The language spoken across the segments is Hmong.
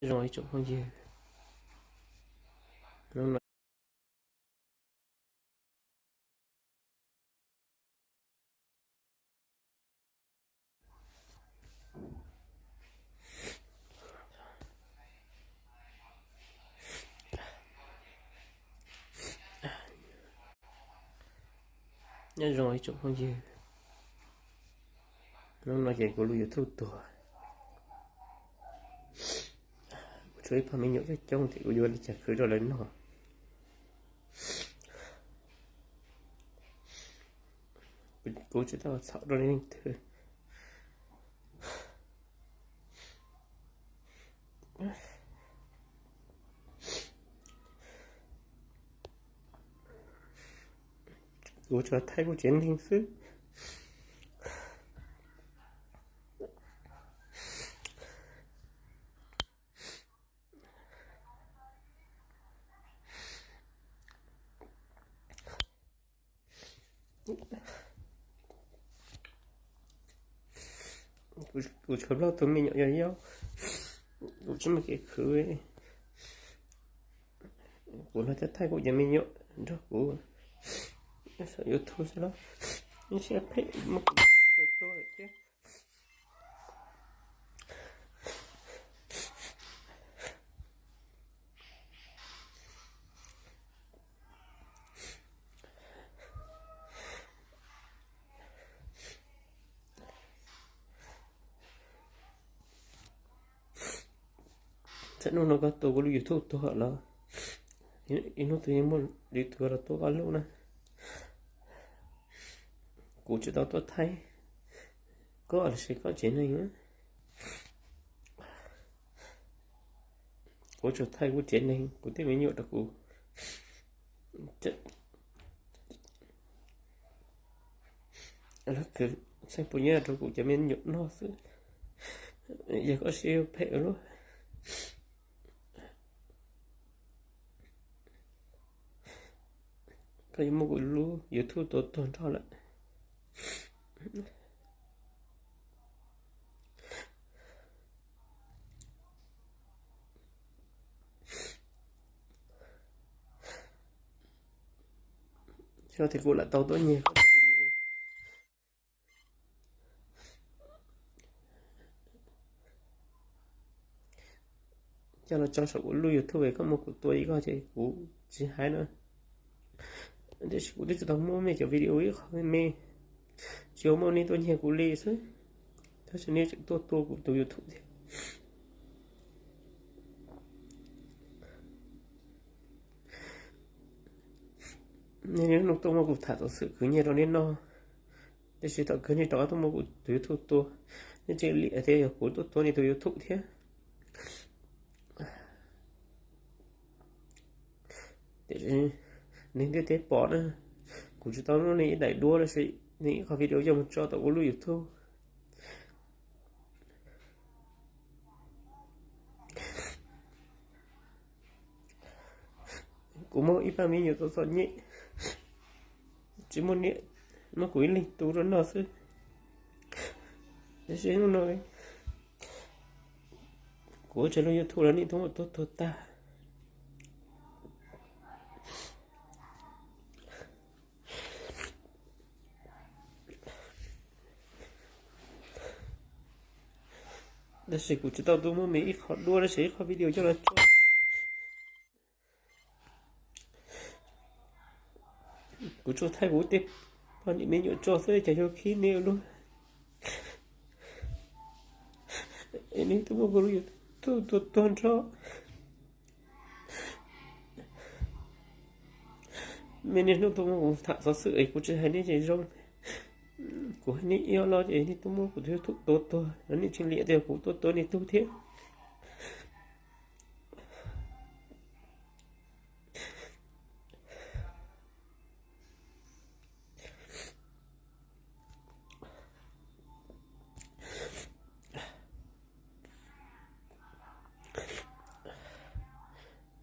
Nyob zoo ib tsoom phooj ywg, hnub no Nyob zoo ib tsoom phooj ywg, hnub no ces kuv lub YouTube tuag. Kuv tshuav ib pab me nyuam coob coob ces kuv yuav li cas khwv rau lawv noj. Kuv tsis tau txhom rau leej twg. Kuv tsuas thaij kuv tsev neeg xwb. Kuv tshuav plaub tus me nyuam yog yau, kuv tsis muaj kev khwv. Kuv los thaij kuv cov me nyuam nrog kuv saum YouTube xwb los ib siab phem muab kuv tua tuag lawm thiab. Txawm hnub no koj tua kuv lub YouTube tuag los ib hnub twg yeej muaj li tus los tua koj lub na. Kuv tsis tau tuaj thaij koj los sis koj tsev neeg. Kuv tsuas thaij kuv tsev neeg, kuv tej me nyuam rau kuv. Lawv khwv txheej puas nyiaj rau kuv cov me nyuam noj xwb. Yog koj siab yuav phem ua luaj, koj yuav muab kuv lub YouTube tua tuag nrho lawm. Xyov tias kuv lam tau tuaj nyiag koj video coj los tso saum kuv lub YouTube es koj muab kuv tua ib koj ces kuv tsis hais na. Tiam sis kuv twb tsis tau muab nej cov video ib qho me me, tsuas muab nej tuaj nyiag kuv li xwb, tab sis nej tseem tuaj tua kuv tus YouTube thiab. Nej niaj hnub tuaj muab kuv tham xov xwm khwv nyiaj rau nej noj, tiam sis thaum kawg nej rov qab tuaj muab kuv tus YouTube tua. Nej tseem liam tias yog kuv tuaj tua nej tus YouTube thiab. Tiam sis neeg ntiaj teb pom na, kuv tsis tau muab nej ib daim duab los sis nej ib qho video coj mus tso tom kuv lub YouTube. Kuv muaj ib pab me nyuam txom txom nyem, tsis muaj niam, muab kuv ib leeg tu rau noj xwb. Tiam sis hnub no kuv ua tseg lub YouTube los nej tuaj muab tuaj tuag tag. Tab sis kuv tsis tau tuaj muab me ib qho duab los sis ib qho video coj los tso. Kuv tsuas thaij kuv tej poj niam me nyuam tso xwb, cas yuav khib nej ua luaj. Es nej tuaj muab kuv lub YouTube tuaj tuag nrho. Nej niaj hnub tuaj muab kuv tham xov xwm es kuv tsis hais nej ces zoo. Kuv hais nej ib ob lo ces nej tuaj muab kuv tus YouTube tua tuag los nej tseem liam tias kuv tuaj tua nej tug thiab.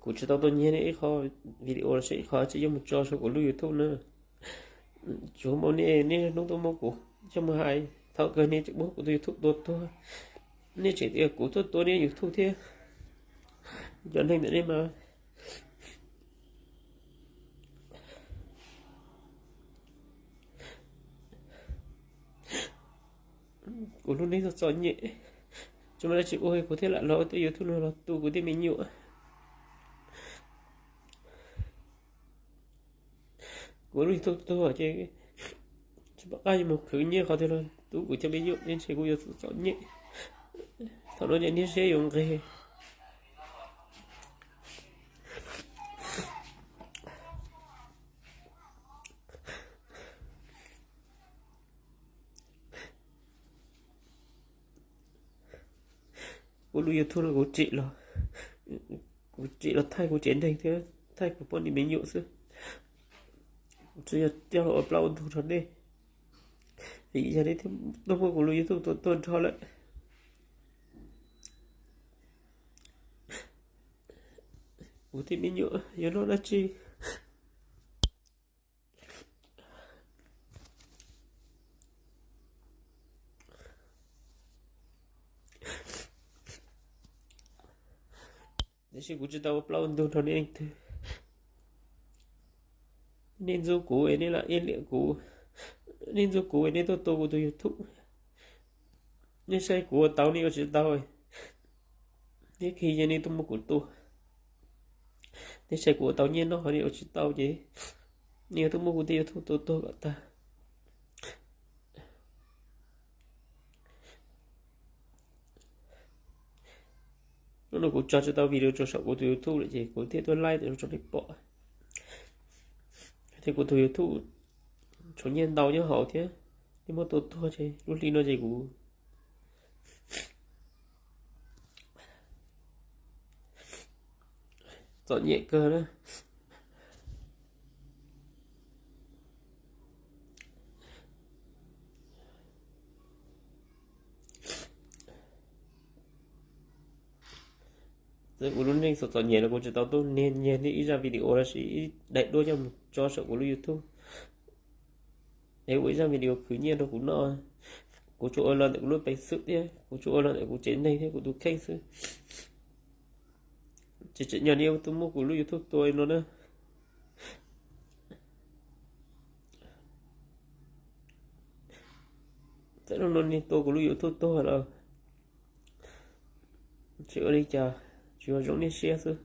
Kuv tsis tau tuaj nyiag nej ib qho video los sis ib qho tsis yuav mus tso saum kuv lub YouTube na. Tsuas muaj nej niaj hnub tuaj muab kuv coj mus hais, thaum kawg nej tseem muab kuv tus YouTube tua tuag. Nej tseem tias kuv tuaj tua nej YouTube thiab. Cov neeg ntawm nej mas, kuv lub neej txom txom nyem, tsis muaj dab tsi ua kuv thiaj lam los ua tej YouTube no los tu kuv tej me nyuam. Kuv lub YouTube tuag ces tsis pom qab yuav mus khwv nyiaj qhov twg los tu kuv cov me nyuam, ntshe kuv yuav txom txom nyem. Thaum no ces niag siab yuav nqig. Kuv lub YouTube no kuv tsim los, kuv tsim los thaij kuv tsev neeg thiab thaij kuv poj niam me nyuam xwb. Kuv tsis yog coj los ua plaub ua ntug rau nej, vim yog nej tuaj muab kuv lub YouTube tua tuag nrho lawm. Kuv tej me nyuam yuav noj dab tsi? Tiam sis kuv tsis tau ua plaub ua ntug rau nej leej twg. Nej ntxub kuv es nej lam iab liam kuv. Nej ntxub kuv es nej tuaj tua kuv tus YouTube. Nej saib kuv ua tau nej ua tsis tau, nej khi ces nej tuaj muab kuv tua. Nej saib kuv ua tau nyiaj noj ho nej ua tsis tau ces nej yuav tuaj muab kuv tej YouTube tua tuag kom tag. Hnub no kuv tso tsis tau video rau saum kuv tus YouTube lawm ces kuv thiaj tuaj live rau nej pom tias kuv tus YouTube tshuav nyiaj ntau nyob hauv thiab, nej muab tua tuag ces lub hli no ces kuv txom nyem kawg na. Txawm kuv lub neej txom txom nyem los kuv tsis tau tuaj niag nyiag nej ib zaj video los sis ib daim duab coj mus tso saum kuv lub YouTube es ua ib zaj video khwv nyiaj rau kuv noj. Kuv tsuas ua los ntawm kuv lub peev xwm thiab kuv tsuas ua los ntawm kuv tsev neeg thiab kuv tus kheej xwb. Tsis tseem nyog nej tuaj muab kuv lub YouTube tua li no na. Txawm hnub no nej tua kuv lub YouTube tuag los tsis ua li cas, tsuas yog zoo nej siab xwb.